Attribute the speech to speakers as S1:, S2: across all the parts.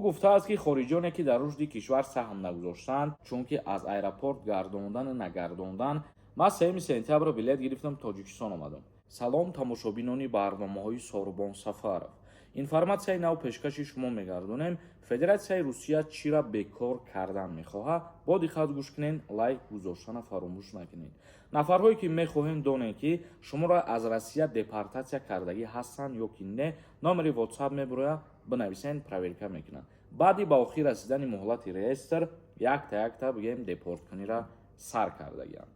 S1: Гуфтааст, ки хориҷиёне, ки дар рушди кишвар саҳм нагузоштанд, чунки аз аэропорт гардондану нагардондан. Ман 3 сентябр билет гирифтам, Тоҷикистон омадам. Салом, тамошобинони барномаҳои Сорубон Сафаров. Информатсияи нав пешкаши шумо мегардонем. Федератсияи Русия чира бекор кардан мехоҳад? Бо диққат гӯш кунед, лайк гузоштана фаромӯш накунед. Нафарҳое, ки мехоҳем донем, ки шуморо аз Россия депортатсия кардагӣ ҳастанд ё ки не, номери WhatsApp мебурояд, бинависен, проверка мекунанд. Баъди ба охир расидани муҳлати реестр якта якта бигем, депорткуниро сар кардагианд.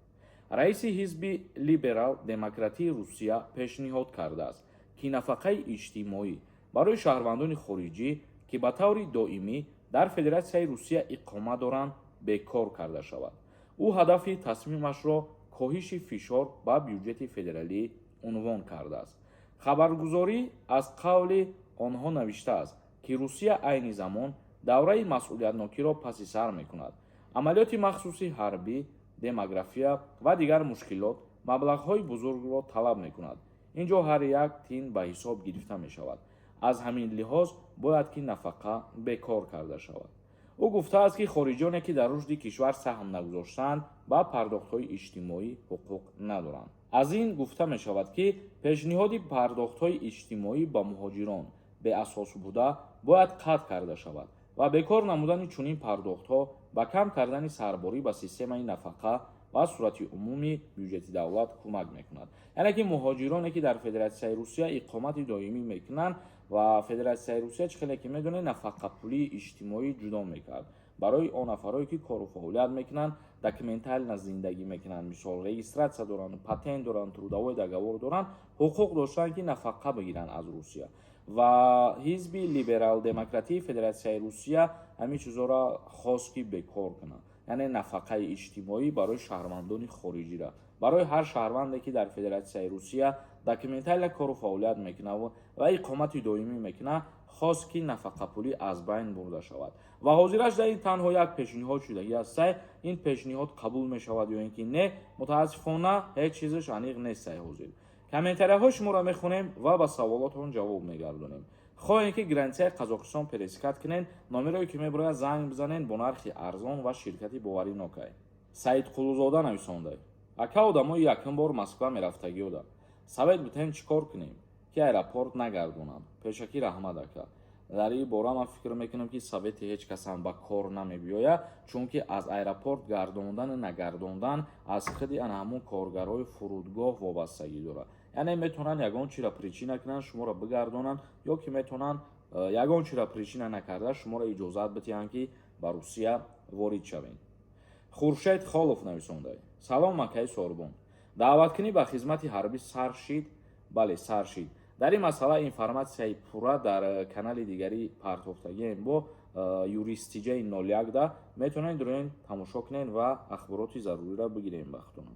S1: Раиси ҳизби либерал демократии Русия пешниҳод кардааст, ки нафақаи иҷтимоӣ барои шаҳрвандони хориҷӣ, ки ба таври доимӣ дар Федератсияи Русия иқома доранд, бекор карда шавад. Ӯ ҳадафи тасмимашро коҳиши фишор ба бюҷети федералӣ унвон кардааст. Хабаргузорӣ аз қавли онҳо навиштааст, ки Русия айни замон давраи масъулиятнокиро паси сар мекунад. Амалиёти махсуси ҳарбӣ, демография ва дигар мушкилот маблағҳои бузургро талаб мекунад. Ин ҷо ҳар як тин ба ҳисоб гирифта мешавад. Аз ҳамин лиҳоз бояд, ки нафақа бекор карда шавад. Ӯ гуфтааст, ки хориҷиёне, ки дар рушди кишвар саҳм нагузоштанд, ба пардохтҳои иҷтимоӣ ҳуқуқ надоранд. Аз ин гуфта мешавад, ки пешниҳоди пардохтҳои иҷтимоӣ ба муҳоҷирон беасос буда, бояд қатъ карда шавад ва бекор намудани чунин пардохтҳо ба кам кардани сарборӣ ба системаи нафақа ва сурати умумии бюҷети давлат кӯмак мекунад. Яъне ки муҳоҷироне, ки дар Федератсияи Русия иқомати доимӣ мекунанд, ва Федератсияи Русия, чӣ хеле ки медонед, нафақапулии иҷтимоӣ ҷудо мекард барои он нафарое, ки кору фаъолият мекунанд, документально зиндагӣ мекунанд, мисол, регистрация доранд, патент доранд, трудовой договор доранд, ҳуқуқ доштанд, ки нафақа бигиранд аз Русия. Ва ҳизби либерал-демократии Федератсияи Русия ҳамин чизҳоро хост, ки бекор кунад, яъне нафақаи иҷтимоӣ барои шаҳрвандони хориҷира, барои ҳар шаҳрванде, ки дар Федератсияи Русия документально кору фаъолият мекунад ва иқомати доимӣ мекунад, хост, ки нафақапулӣ аз байн бурда шавад. Ва ҳозираш дар ин танҳо як пешниҳод шудагӣ астсай. Ин пешниҳод қабул мешавад ё ин ки не, мутаассифона, ҳеҷ чизаш аниқ нестсай. Ҳозир комментарияҳои шуморо мехонем ва ба саволотон ҷавоб мегардонем. Хоҳем, ки границаи Қазоқистон пересекать кунен, номерое, ки мебарояд, занг бизанен, бо нархи арзон ва ширкати боваринокай. Саид Қулузода нависонда: «Ака, одамои якум бор Москва мерафтагиёда совет битен, чӣ кор кунем, ки аэропорт нагардонанд? Пешакӣ раҳмат, ака». Дар ин бора ман фикр мекунам, ки совети ҳеҷ касам ба кор намебиёяд, чунки аз аэропорт гардондану нагардондан аз худи ана ҳамун коргарҳои фурудгоҳ вобастагӣ дорад. Яъне метавонанд ягон чиро причина кунанд, шуморо бигардонанд, ё ки метавонанд ягон чиро причина накарда, шуморо иҷозат бидиҳанд, ки ба Русия ворид шавед. Хуршед Холов нависонда: «Салом, акаи Сорбон, даъваткунӣ ба хизмати ҳарбӣ сар шид?» Бале, сар шид. Дар ин масъала информатсияи пурра дар канали дигари партофтагием бо юристиҷаи 01-да метавонед дуроен, тамошо кунед ва ахбороти заруриро бигирем. Бахтонам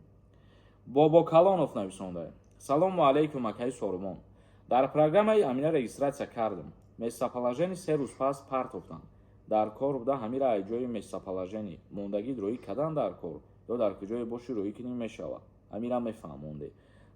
S1: Бобо Калонов нависонда: «Салому алайкум, акаи Сорбон, дар программаи Амина регистрация кардам, местоположение 3 рӯз пас партофтам. Дар кор буда, ҳамира ай ҷои местоположение мондагӣ рӯӣ кардан дар кор ё дар куҷое боши, рӯӣ кунӣ мешавад? Ҳамира мефаҳмонде.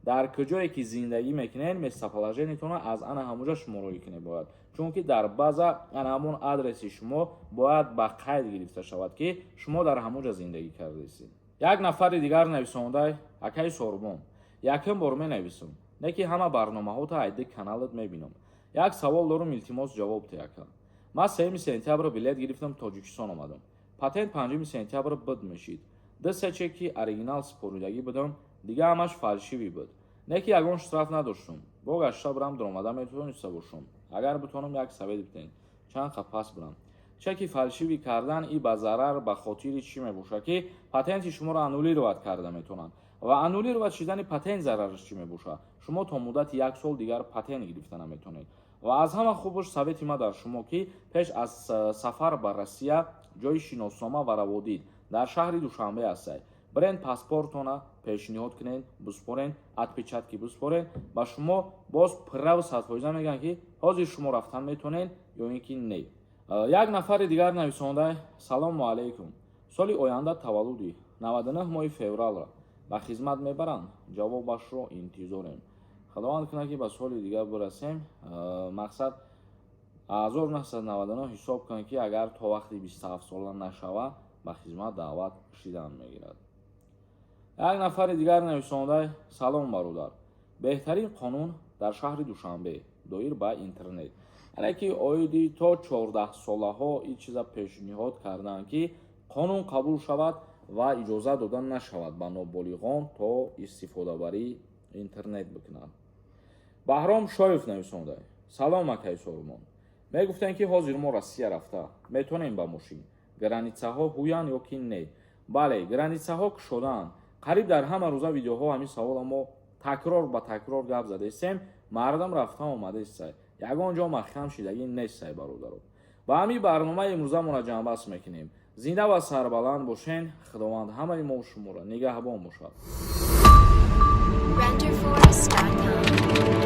S1: Дар куҷое ки зиндагӣ мекунед, местоположениетонро аз ана ҳамуҷа шумо рӯӣ кунед бояд, чунки дар база ана ҳамон адреси шумо бояд ба қайд гирифта шавад, ки шумо дар ҳамуҷа зиндагӣ кардаистед. Як нафари дигар нависондай: «Акаи Сорбон, якум бор менависам, не ки ҳама барномаҳота айди каналат мебинам. Як савол дорум, илтимос, ҷавоб те, ака. Ман 3 сентябр билет гирифтам, Тоҷикистон омадам. Патент 5 сентябр буд мешид. Ду се чеки оригинал супоридагӣ будам, дига ҳамаш фальшивый буд. Не ки ягон штраф надоштум. Бо гашта бирам, дуромада метавониста бошум? Агар битонам, як совет битен, чанд қа пас бирам?» Чеки фальшивый кардан и ба зарар ба хотири чӣ мебошад, ки патенти шуморо аннулировать карда метавонанд. Ва аннулировать шидани патент зарараш чӣ мебошад? Шумо то муддати як сол дигар патент гирифта наметавонед. Ва аз ҳама хубаш, совети ма дар шумо, ки пеш аз сафар ба Россия ҷои шиноснома ва раводид дар шаҳри Душанбе ҳастад, бирен, паспортона пешниҳод кунед, биспорен, отпечатки биспорен. Ба шумо боз пурраву 100% мегӯянд, ки ҳозир шумо рафтан метавонед ё ин ки не. Як нафари дигар нависонда: «Салому алайкум, соли оянда таваллуди 99 моҳи февралро ба хизмат мебаранд? Ҷавобашро интизорем». Худованд кунад, ки ба соли дигар бирасем. Мақсад, 1999 ҳисоб кун, ки агар то вақти 27 сола нашава, ба хизмат даъват шидан мегирад. Як нафари дигар нависонда: «Салом, бародар, беҳтарин қонун дар шаҳри Душанбе доир ба интернет, яъне ки оиди то 14 солаҳо ин чиза пешниҳод карданд, ки қонун қабул шавад ва иҷоза дода нашавад ба ноболиғон то истифодабарии интернет бикунанд». Баҳром Шоев нависонда: «Салом, акаи Сорумон, мегуфтем, ки ҳозир мо Россия рафта метонем ба мошин, границаҳо ҳуянд ё ки не?» Бале, границаҳо кушодаанд. Қариб дар ҳама рӯза видеоҳо ҳамин савола мо такрор ба такрор гап задаистем. Мардам рафта омадаистай, ягон ҷо маҳкам шидагӣ нестай. Бародаро, ба ҳамин барномаи имрӯзамонро ҷамъбаст мекунем. Зинда ва сарбаланд бошен. Худованд ҳамаи мо шуморо нигаҳбон бошад.
S2: Renderforest.com.